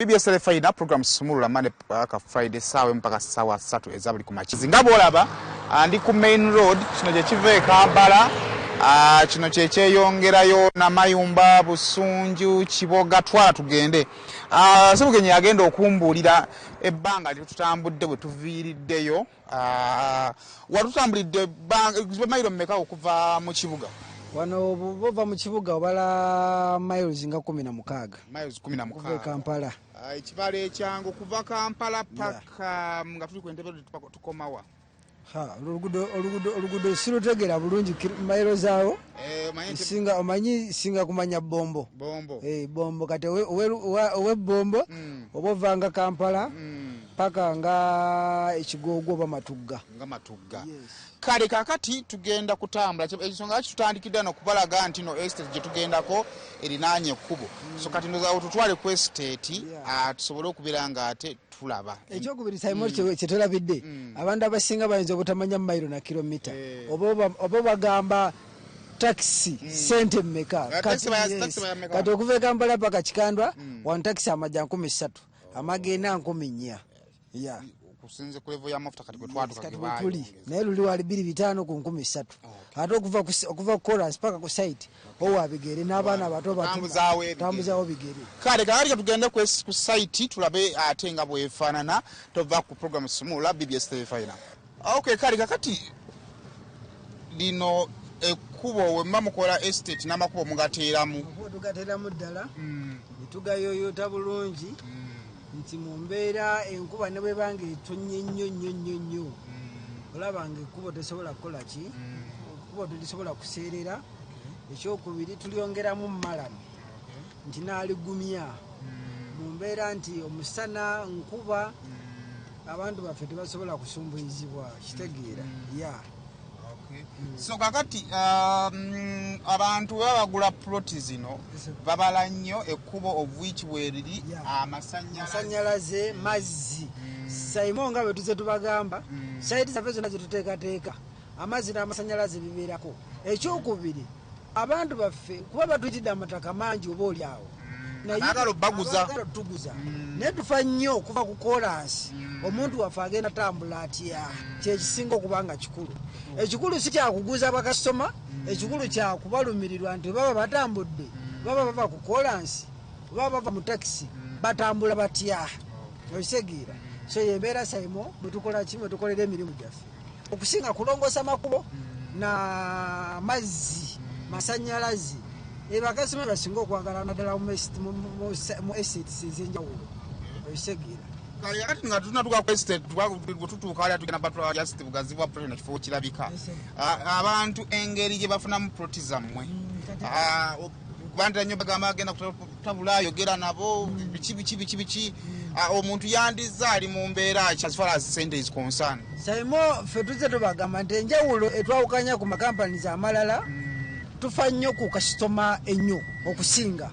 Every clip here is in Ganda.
BBS Terefayina, program Sumulula, Monday paka Friday, saawa mpaka saawa 3 eza buli kumakya. Nga bwolaba, ndi ku main road. Kino gye kiva e Kampala, kino kyekyeyongerayo Namayumba, Busunju, Kiboga. Twala tugende. Sebugenyi agenda okumbuulira ebbanga lyetutambudde bwe tuviiriddeyo. Watutambulidde mayiro mmeka okuva mu kibuga? Wano bova mu kibuga obala miles nga 16. Miles 16. Okuva e Kampala. Ekibalo ekyangu, kuva Kampala paka nga tuli ku Entebbe, tukomawa? Ha, oluguudo sirutegeera bulungi mayiro zaawo. Eh, omanyi nti Singa omanyi, singa kumanya Bombo. Bombo. Eh, Bombo kati ow'e Bombo oba ovanga Kampala paka nga Ekigoogwo oba Matugga. Nga Matugga. Yes. Kale kakati tugenda kutambula. Ensonga lwaki tutandikidde no kubalaga nti no estate gye tugendako erinaanye ekkubo. So kati ndoza tutwale ku estate, tusobole okubeera nga ate tulaba. Ekyokubiri, Simon, kyetulabidde, abantu abasinga bayinza obutamanya mayiro na kilomita. Oba bagamba takisi sente mmeka? Taxi taxi baya mmeka? Kati okuva e Kampala paka Kikandwa wano, takisi amajja 3000, amagenda 4000 ya. Okusinze ku level y'amafuta kati kwe twatuka. Kati ge bwetuli baayongeza. Naye luli wali 2500 ku 3000. Ate okuva ku kolas paka ku site owa bigere n'abaana abato. Tambuzaawo ebigere. Tambuzaawo bigere. Kale kakati katugende ku site tulabe ate nga bwefaanana. Tova ku program Sumulula, BBS Terefayina. Okay, kale kakati lino ekkubo, wemba mukola estate n'amakubo mugateeramu? Okuba tugateeramu ddala netugayoyota bulungi nti mu mbeera enkuba ne bwebanga etonnye nnyo nnyo nnyo nnyo, olaba nga ekkubo tesobola kukola ki, ekkubo terisobola kuseerera. Ekyokubiri, tulyongeramu murram nti n'aligumya mu mbeera nti omusana, nkuba, abantu baffe tebasobola kusumbuyizibwa. Kitegeera ya? So kakati abantu bwe bagula ploti zino, babala nnyo ekkubo of which bweriri, amasanyalaze. Masanyalaze, mazzi. Saimo, nga bwe tuze tubagamba, site zaffe zonna zetuteekateeka, amazzi n'amasanyalaze bibeerako. Ekyokubiri, abantu baffe kuba batuyitidde amataka mangi oba oli awo. Abaagala obbaguza. Abaagala otuguza, naye tufa nnyo okuva ku kolansi. Omuntu waffe agenda tambula atya? Kyekisinga okuba nga kikulu. Ekikulu si kyakuguza bakasitoma, ekikulu kyakubalumirirwa nti baba batambudde, baba bava ku kolansi oba bava mu takisi, batambula batya? Okitegeera? So yembeera, Saimo, bwetukola ki, bwetukolera emirimu gyaffe, okusinga kulongoosa makubo na mazzi, masanyalaze. Ebakasitoma basinga okwagala naddala mu estates ez'enjawulo. Okitegeera? Kale kakati nga tunatuka ku estate, bwe tutuuka wali tugenda batwala just bugazi bwa plot na kifo kirabika. Abantu engeri gye bafunamu ploti zammwe, kubandira nnyo bagamba agenda kutabula, ayogera nabo biki biki biki biki. Omuntu yandizza ali mu mbeera ki as far as sente is concerned? Saimo, ffe tuzze tubagamba nti enjawulo etwawukanya ku makampanies amalala, tufa nnyo ku kasitoma ennyo okusinga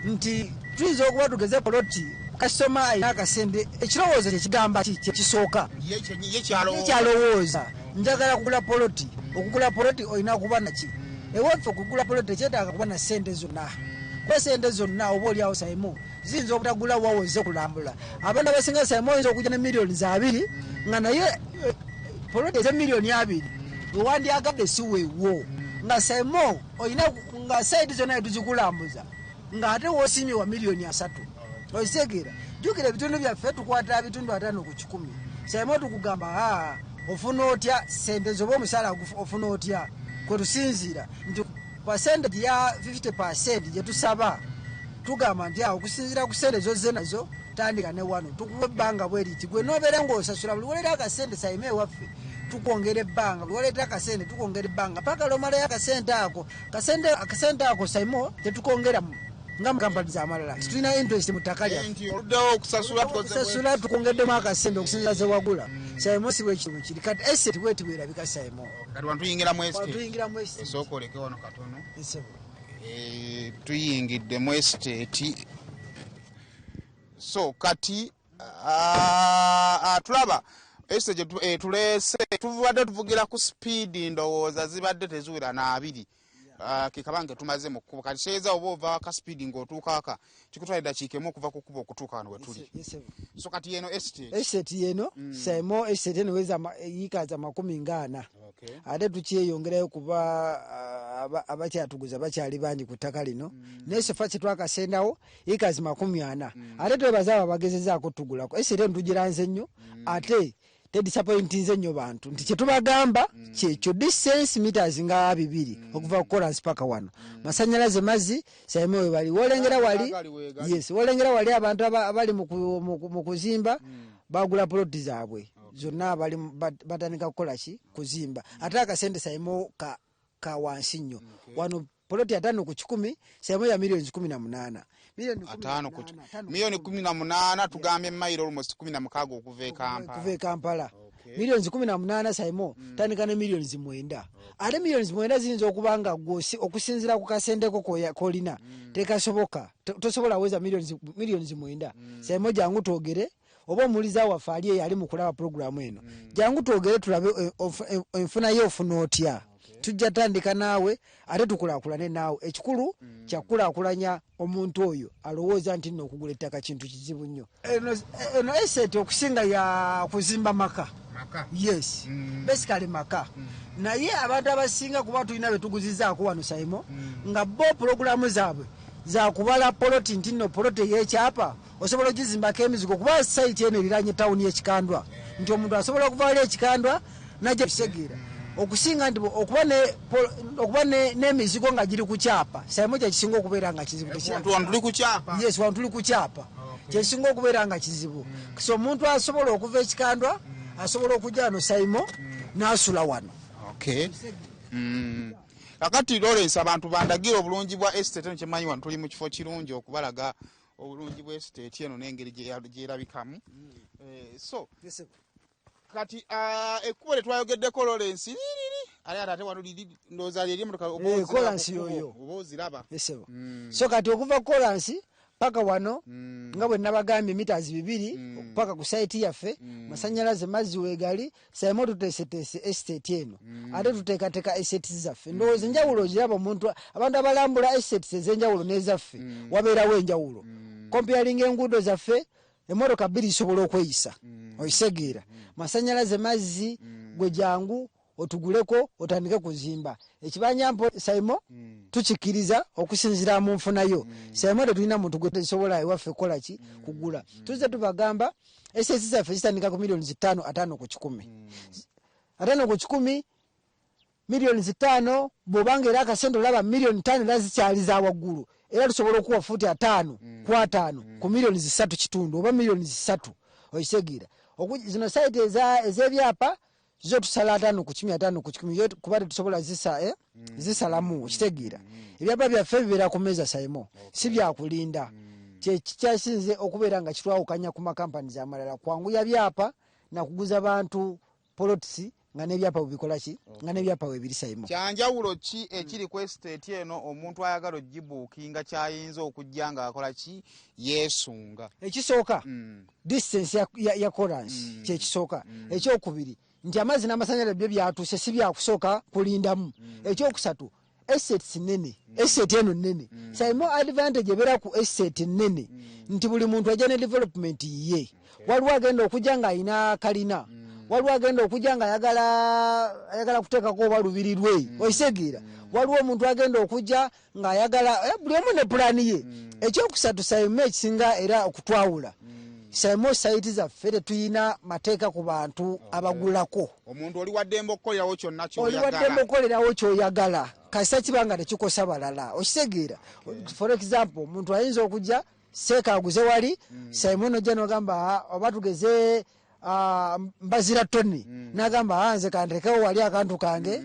nti tuyinza okuba tugeze poloti, kasitoma alina akasente, ekirowoozo kyekigamba ki kyekisooka. Ye kyalowooza. Kyalowooza, njagala kugula poloti. Okugula poloti olina kuba naki? Ewaffe okugula poloti tekyetaaga kuba na sente zonna, kuba sente zonna oba oliawo, Saimo, ziyinza obutagula wawoze kulambula. Abantu abasinga, Saimo, oyinza okujja ne miliyoni 20 nga naye poloti eze miliyoni 20 wewandyagadde si weewo. Nga Saimo olina nga site zonna etuzikulambuza ng'ate woosimye wa miliyoni 30. Okitegeera? Jjukira ebitundu byaffe tukwata bitundu 50%. Saimo, tukugamba, aa ofuna otya sente zoba omusaala ofuna otya? Kwe tusinziira nti percentage ya 50% gye tusaba, tugamba nti awo okusinziira ku sente zozze nazo, tandika ne wano, tukuwa ebbanga bweriti, gwe nobeera ng'osasula buli woleeta akasente. Saimo, ewaffe tukwongera ebbanga. Buli woleeta akasente tukwongera ebbanga paka lwomalayo akasente ako. Akasente ako, Saimo, tetukongeramu nga mu kampani amalala. Tetulina interest mu ttaka lyaffe. Nti oluddewo okusasula tukoze. Okusasula tukwongeddemu akasente okusinziira ze wagula. Saimo, si bwekiti bwekiri. Kati estate bweti bwerabika, Saimo. Kati wano tuyingira mu estate. Tuyingira mu estate. Esooka oleke wano katono. Esebo. Tuyingidde mu estate. So kati tulaba estate gye tuleese. Tubadde tuvugira ku speed, ndowooza zibadde teziwera n'abiri. Ke kabanga tumaze mu kkubo. Kati seeza oba ova ka speed ng'otuuka aka kikutwala eddakiika emu okuva ku kkubo okutuuka wano we tuli. So kati yeno estate. Estate yeno Saimo, estate eno weza yiika za 40. Ate tukyeyongerayo kuba abakyatuguza bakyali bangi ku ttaka lino. Naye so far kyetwakasendawo yiika 40. Ate twebaza abo abagezezaako tugulako. Estate eno tugiranze nnyo, ate tedisappointinze nnyo bantu nti kyetubagamba kyekyo. Distance meters nga 2 okuva ku kolansi paka wano. Masanyalaze, mazzi, Saimo we bali. Wolengera wali, yes, wolengera wali abantu abali mu kuzimba bagula poloti zaabwe zonna, abali batandika kukola ki? Kuzimba. Ate akasente Saimo ka wansi nnyo. Wano poloti 50 ku 100 Saimo ya miliyoni 18. Miliyoni 18, tugambye mayiro almost 16 okuva e Kampala. Kuva e Kampala. Miliyoni 18 Saimo, tandika ne miliyoni 9. Ate miliyoni 9 ziyinza okuba nga gwe okusinziira ku kasenteko kolina tekasoboka, tosobola weza miliyoni 9. Saimo, jangu twogere, oba omuwuliza waffe ali eyo ali mu kulaba puroguramu eno, jangu twogere tulabe enfuna ye ofuna otya. Tujja tandika naawe ate tukulaakulane naawe. Ekikulu kyakukulaakulanya omuntu oyo alowooza nti nno okugula ettaka kintu kizibu nnyo. Eno estate okusinga ya kuzimba maka. Yes, basically maka. Naye abantu abasinga, kuba tulina betuguzizaako wano Saimo, nga bo pulogulaamu zaabwe zakubala poloti nti nno poloti ey'ekyapa osobola ogizimbako emizigo, kuba site eno eriranye tawuni y'Ekikandwa, nti omuntu asobola okuva wali Ekikandwa najja kusegeera okusinga nti okuba n'emizigo nga giri ku kyapa. Saimo, kyekisinga okubeera nga kizibu. Wano tuli ku kyapa. Yes, wano tuli ku kyapa. Kyekisinga okubeera nga kizibu. So omuntu asobola okuva Ekikandwa asobola okujja wano Saimo n'asula wano. Okay. Kakati Lawrence, abantu bandagire obulungi bwa estate eno. Kyemanyi wano tuli mu kifo kirungi okubalaga obulungi bwa estate eno n'engeri gyerabikamu. So kati ekkubo lye twayogeddeko, Lawrence, liriri ate ate ate wano liri, ndowooza lyeri emotoka oba oziraba kolansi ku kkubo, yoyo. Oba oziraba. Esebo. So kati okuva kolansi paka wano, nga bwe nabagambye, mita 2 paka ku site yaffe. Masanyalaze, mazzi weegali. Saimo, tuteeseteese estate eno, ate tuteekateeka estates zaffe. Ndowooza enjawulo ogiraba. Omuntu, abantu abalambula estates ez'enjawulo n'ezaffe, wabeerawo enjawulo. Comparing enguudo zaffe, emmotoka bbiri zisobola okweyisa, okitegeera? Masanyalaze, mazzi, gwe jangu otuguleko otandike kuzimba ekibanja mpo. Saimo, tukikkiriza okusinziira mu nfunayo. Saimo, tetulina muntu gwe tesobola ewaffe kukola ki? Kugula. Tuzze tubagamba estates zaffe zitandika ku miliyoni 5, 50 ku 100, 50 ku 100, miliyoni 5. Bw'obanga era akasente olaba miliyoni 5 era zikyali za waggulu, era tusobola okuwa fuuti 50 ku 50 ku miliyoni 3.5 oba miliyoni 3, okitegeera? Zino site ez'ebyapa zo tusala 50 ku 100, 50 ku 100 yo, kuba tetusobola zisalamu, okitegeera? Ebyapa byaffe bibeera ku mmeeza Saimo, si byakulinda. Kyekikyasinze okubeera nga kitwawukanya ku makampanizi amalala, kwanguya byapa nakuguza bantu plots nga n'ebyapa bwebikola ki, nga n'ebyapa webiri Saimo. Kyanjawulo ki ekiri ku estate eno omuntu ayagala ogibuukinga kyayinza okujja ng'akola ki, yeesunga? Ekisooka, distance ya kolansi, kyekisooka. Ekyokubiri nti amazzi n'amasanyalaze byo byatuuse, si byakusooka kulindamu. Ekyokusatu, estates nene, estate eno nene. Saimo, advantage ebeera ku estate nene nti buli muntu ajja ne development ye. Waliwo agenda okujja ng'alina kalina, waliwo agenda okujja ng'ayagala ayagala kuteekako oba lubiri lwe, okitegeera? Waliwo omuntu agenda okujja ng'ayagala buli omu ne pulaani ye. Ekyokusatu Saimo, ekisinga era okutwawula Saimo, site zaffe tetuyina mateeka ku bantu abagulako. Omuntu oli waddembe okukolerawo kyonna Oli waddembe kyoyagala. Okukolerawo kyoyagala kasita kiba nga tekikosa balala, okitegeera? For example, omuntu ayinza okujja seeka aguze wali Saimo, nojja nogamba, "Ah, oba tugeze Mbazira Tony," nagamba, "Ah, nze kantekewo wali akantu kange,"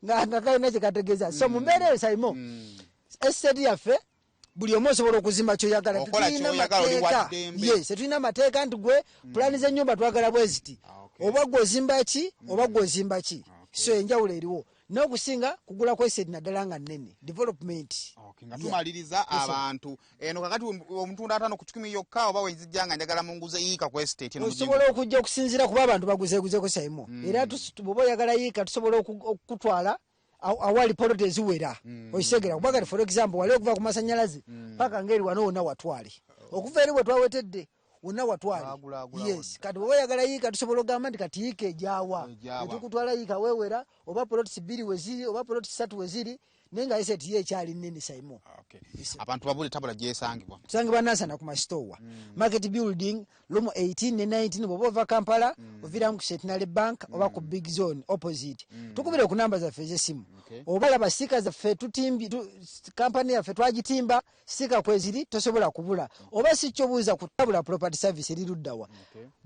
nga kalina kyekategeeza. So mu mbeera eyo Saimo, estate yaffe buli omu osobola okuzimba kyoyagala. Okola Tetulina ky'oyagala, oli mateeka. wa ddembe. Yes, tetulina mateeka nti gwe pulaani z'ennyumba twagala bwe ziti, oba gwe ozimba ki, oba gwe ozimba ki. So enjawulo eriwo n'okusinga kugula ku estate naddala nga nnene, development. Okay, nga tumaliriza abantu eno kakati omutunda 50 ku 100 yokka, oba wenzijja nga njagala munguze yiika ku estate eno? Osobola okujja okusinziira kuba abantu baguzeeguzeko Saimo, era bw'oba oyagala yiika tusobola okukutwala. Awali poloti eziwera, okitegeera? Kuba kati, for example, wali okuva ku masanyalaze paka ngeri wano wonna watwale, okuva eri we twawetedde wonna watwale. Agula, agula. Yes, kati bwe oyagala yiika, tusobola okugamba nti kati yiika ejawa. Ejawa. Netukutwala yiika weewera, oba poloti 2 weziri, oba poloti 3 weziri, naye nga estate ye ekyali nnene, Saimo. Okay. Abantu babuli Tabula gyesangibwa. Tusangibwa Nansana ku Masitowa Market Building, room 18 ne 19. Bw'oba ova Kampala, oviiramu ku Centenary Bank oba ku Big Zone opposite. Tukubire ku namba zaffe ez'essimu. Oba laba sticker zaffe tutimbi kampani yaffe twagitimba sticker kweziri, tosobola kubula. Oba si kyo, buuza ku Tabula Property Service eri luddawa.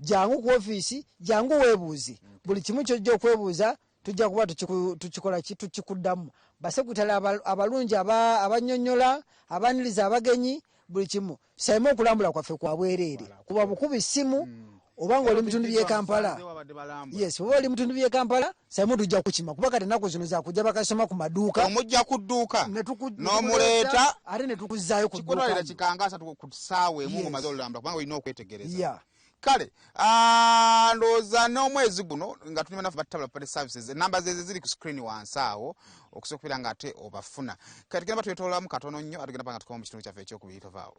Jangu ku ofiisi, jangu weebuuze buli kimu kyojja okwebuuza, tujja kuba tukikola ki, tukikuddamu. Basekutale abalungi abannyonnyola, abaniriza abagenyi, buli kimu. Saime, okulambula kwaffe kwa bwereere, kuba bukubi ssimu oba nga oli mutundu by'e Kampala. Babadde balambula. Yes, oba oli mutundu by'e Kampala, Saime, tujja kukima, kuba kati ennaku zino zakujja bakasoma ku maduuka. Omujja ku dduuka n'omuleeta. Ate ne tukuzzaayo ku Kikutwalira dduuka. kikanga 30 ku ssaawa 1 ng'omaze olulambula, kubanga olina okwetegereza. Kale, ndowooza n'omwezi guno nga tulina naffe ba Tabula Property Services, enamba zeze ziri ku screen wansi awo okusobola okubeera nga ate obafuna. Kati tugenda batwetoololamu katono nnyo, ate tugenda panga tukoma mu kitundu kyaffe ekyokubiri. Tovaawo.